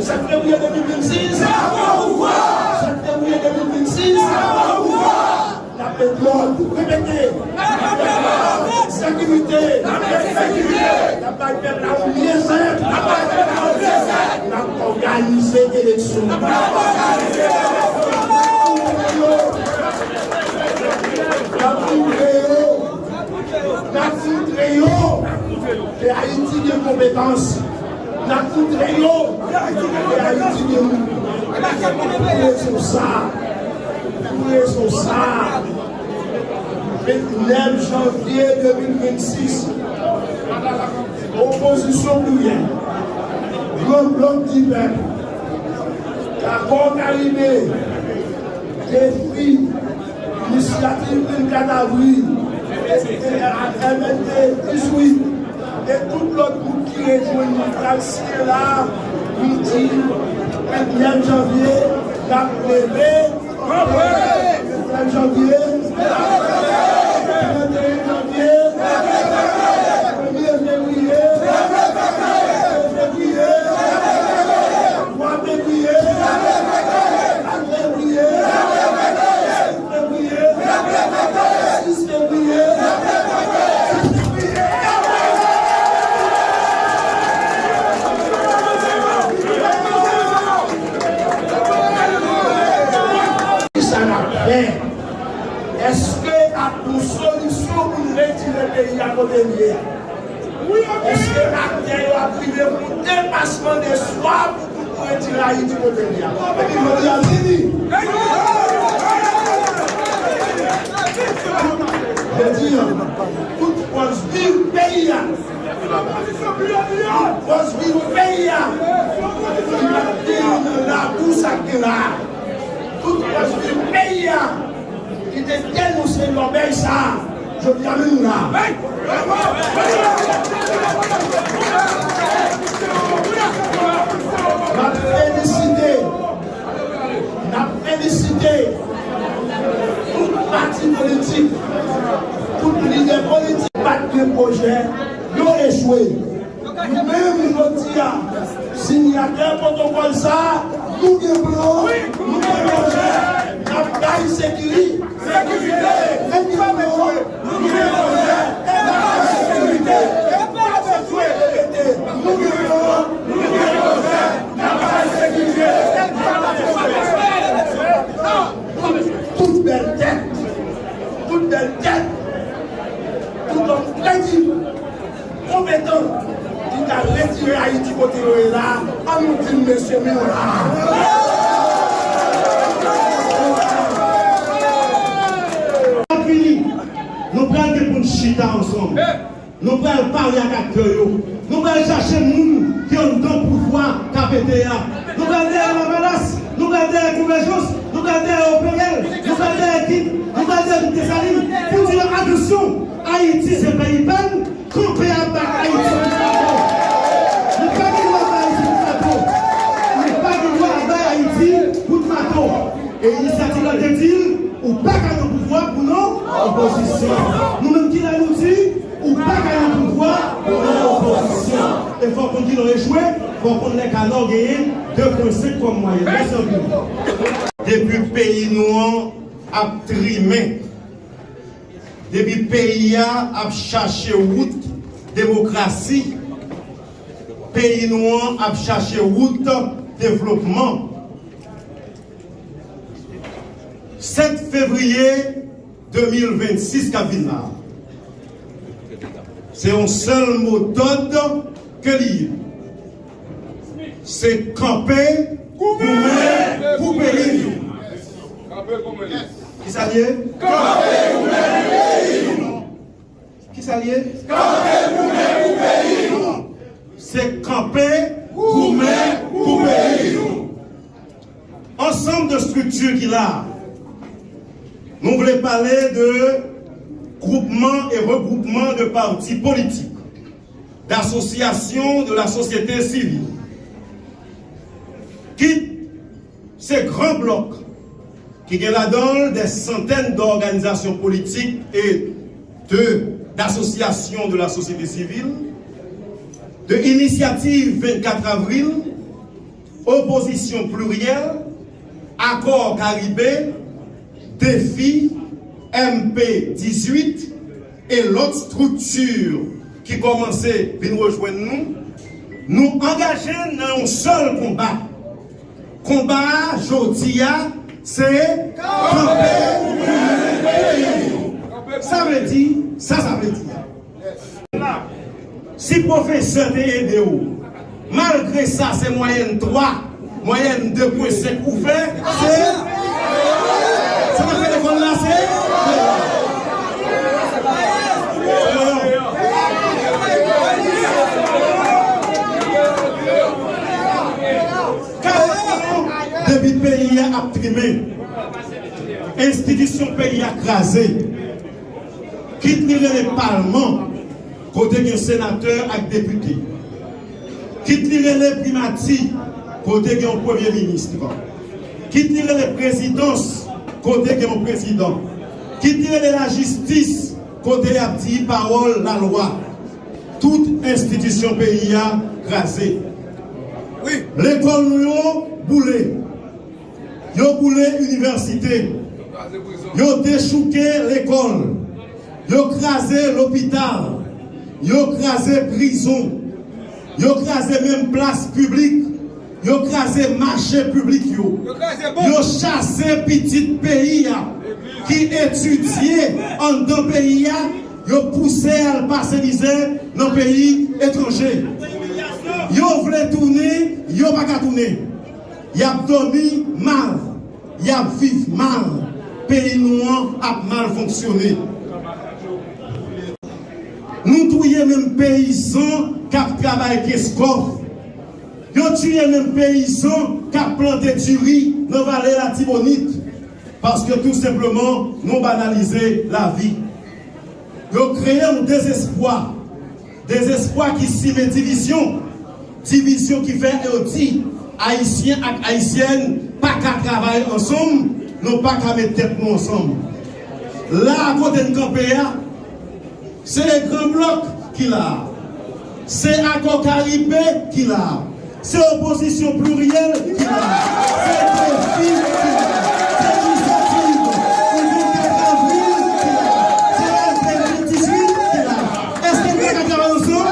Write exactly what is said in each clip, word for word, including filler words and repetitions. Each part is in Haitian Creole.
Sèt fevriye de mil vennsis, sèt fevriye de mil vennsis, n ap met lòd, repete, sekirite, sekirite, n ap bay pèp la yon mye zèb, n ap bay pèp la yon mye zèb, n ap òganize eleksyon. N ap montre yo, n ap montre yo, n ap montre yo. N ap montre yo ke Ayiti gen konpetans. N ap montre yo ke Ayiti gen moun. Pou rezon sa, pou rezon sa, vennèf janvye de mil vennsis, opozisyon plouyè, Gran Blòk di Pèp, Akò Karibe, Defi, Inisyativ vennkat avril, e, e, M N T dizuit, e tout lòt gwoup ki rejwenn nou pral siyen la, nou di, vennèf janvye, n ap leve, vennèf janvye, trannteyen janvye, premye fevriye, de fevriye, twa fevriye, kat fevriye, fevriye, sis fevriye, sis fevriye. Kisa n ap fè? Èske ap gon solisyon pou n retire peyi a kote l ye a? Èske aktè yo ap rive pou depasman de swa pou, pou, pou retire Ayiti kote l ye a? Epi jodi a vini. Jodi a, tout fòs viv peyi a. Tout fòs viv peyi a. Ki pa t gen nan labou sa k gen la a. Tout fòs viv peyi a. Ki te denonse lòbèy sa a, jodi a menm nou la. N ap felisite, n ap felisite tout pati politik, tout lidè politik pa t gen pwojè, yo echwe. Nou menm, jodi a, siyatè pwotokòl sa a, nou gen plan, nou gen pwojè, n ap bay sekiri-, sekirite, nou gen plan, nou gen pwojè, n ap bay sekirite. Repete, nou gen plan, nou gen pwojè, n ap bay sekirite. Tout, tout bèl tèt, tout bèl tèt, tout òm kredib, konpetan, ki ka retire Ayiti kote yo ye la, an nou di l, mesye, men yo la. Fini. Nou pral gen pou n chita ansanm. Nou pral pale ak aktè yo. Nou pral chache moun ki anndan pouvwa K P T a. Nou pral dèyè Lavalas, nou pral dèyè Konvèjans, nou pral dèyè O P L, nou pral dèyè Kit, nou pral dèyè Desalin. Pou di yo, atansyon, Ayiti se peyi pa n, kanpe aba Ayiti kout mato. Nou pa gen dwa aba Ayiti kout mato. Nou pa gen dwa aba Ayiti kout mato. E inisyativ la te di l, ou pa ka nan pouvwa pou nan opozisyon. Nou menm ki la nou di, ou pa ka nan pouvwa pou nan opozisyon. E fò w konn kilè w echwe, fò w konn lè Kanò genyen de pwen senk kòm mwayèn. Mèsi anpil. Depi peyi nou an ap trimen, depi peyi a ap chache wout demokrasi, peyi nou an ap chache wout devlopman, sèt fevriye de mil vennsis k ap vin la, se yon sèl mo dòd ke li ye. Se kanpe, goumen pou peyi nou. Kisa l ye? Kanpe, goumen pou peyi nou. Kisa l ye? Kanpe, goumen pou peyi nou. Se kanpe, goumen pou peyi nou. Ansanm de estrikti ki la, nou vle pale de gwoupman e regwoupman de pati politik, d'associations de la société civile. Kit se gran blòk ki gen ladan l des centaines d'organisations politiques et de, d'associations de la société civile, De Inisyativ vennkat Avril, Opozisyon Pliryèl, Akò Karibe, Defi, M P dizuit e lòt estrikti ki kòmanse vin rejwenn nou, nou angaje n nan yon sèl konba. Konba a jodi a, se kanpe pou goumen peyi nou. Sa vle di, sa sa vle di a. Si pwofesè te ede w, malgre sa se mwayèn twa, mwayèn de pwen senk ou fè, se, sa w ap fè lekòl la, se, depi peyi a ap trimen, enstitisyon peyi a kraze. Kit li rele palman, kote gen senatè ak depite. Kit li rele primati, kote gen yon premye minis. Kit li rele prezidans, kote gen yon prezidan. Kit li rele lajistis, kote y ap di pawòl lalwa. Tout enstitisyon peyi a kraze. Lekòl nou yo boule. Yo boule inivèsite. Yo dechouke lekòl. Yo kraze lopital. Yo kraze prizon. Yo kraze menm plas piblik. Yo kraze mache piblik yo. Yo kraze bank. Yo chase pitit peyi a ki etidye anndan peyi a. Yo pouse al pase mizè nan peyi etranje. Yo vle tounen, yo pa ka tounen. Y ap dòmi mal, y ap viv mal, peyi nou an ap mal fonksyone. Nou touye menm peyizan k ap travay keskòf. Yo tiye menm peyizan k ap plante diri nan vale Latibonit. Paske tou senpleman, nou banalize lavi. Yo kreye yon dezespwa. Dezespwa ki simen divizyon. Divizyon ki fè yo di, Ayisyen ak Ayisyèn pa ka travay ansanm, nou pa ka met tèt nou ansanm. La a kote n kanpe a, se Gran Blòk ki la a. Se Akò Karibe ki la a. Se Opozisyon Pliryèl ki la a. Se Defi ki la a. Se Inisyativ vennkat Avril ki la a. Se M P dizuit ki la a. Èske nou pa ka travay ansanm?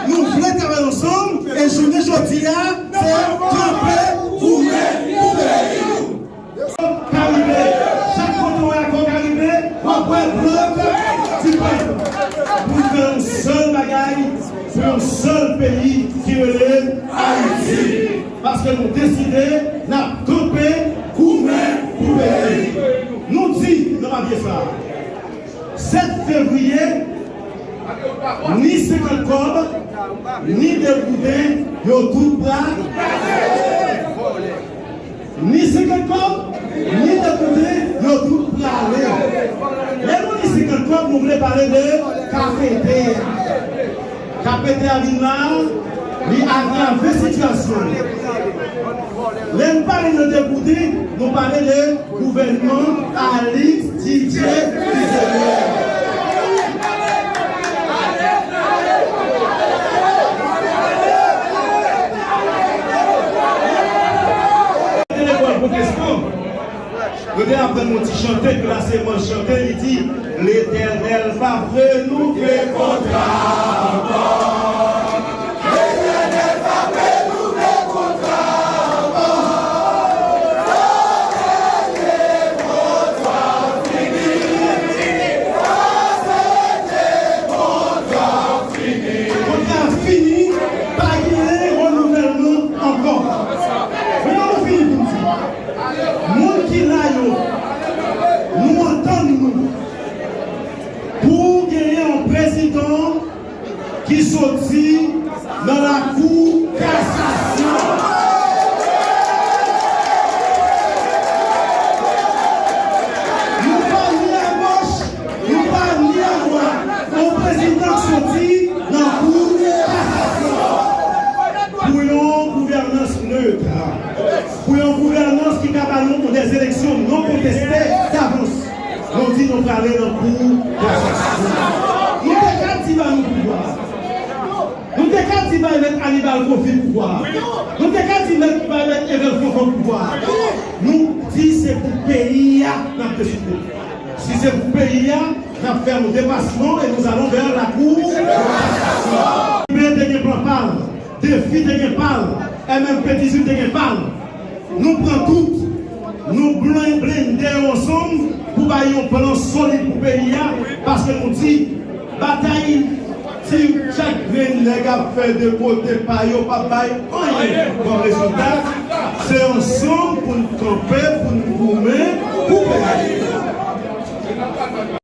Nou vle travay ansanm e jounen jodi a, se kanpe, goumen pou peyi nou. Karibe, chak kote w wè Akò Karibe, w ap wè Blòk di Pèp. Pou n fè yon sèl bagay, pou yon sèl peyi ki rele Ayiti. Paske nou deside n ap kanpe, goumen pou peyi. Nou di nan papye sa a, sèt fevriye, ni senkant kòb, ni de gouden, yo tout pral. Ni senkant kòb, ni de gouden, yo tout prale. Lè nou di senkant kòb, nou vle pale de kafete a. Kafete a vin la, li agrave sitiyasyon. Lè n pale de de gouden, nou pale de gouvènman Alix Didier Tigérien. Te lekòl pwotestan, yo te aprann yon ti chante, ke la se mwen chante, li di, Letènèl p ap renouvle kontra ankò. Letènèl p ap renouvle kontra ankò. Kontra fini, pa gen renouvèlman ankò. Men nou fini pou di, moun ki la yo, nou antann nou pou genyen yon prezidan ki soti nan lakou kasasyon. Nou pa ni agoch, nou pa ni adwat. Yon prezidan k soti nan kou kasasyon. Pou yon gouvènans nèt, pou yon gouvènans ki ka ba nou dè eleksyon non konteste davans. Nou di nou prale nan kou kasasyon. Nou te ka di ba nou pouvwa. Kanibal konfit pouvwa a. Nou te ka di mèt bay mèt Evel Fofon pouvwa a. Nou di se pou peyi a n ap deside. Si se pou peyi a, n ap fè yon depasman e nou alon vè lakou. Men te gen plan pa l, Defi te gen pa l, M M P dizuit te gen pa l. Nou pran tout, nou blen- blende yo ansanm pou bay yon plan solid pou peyi a, paske nou di batay ti chak grenn nèg ap fè de kote pa yo p ap bay anyen kòm rezilta. Se ansanm pou n kanpe, pou n goumen pou peyi.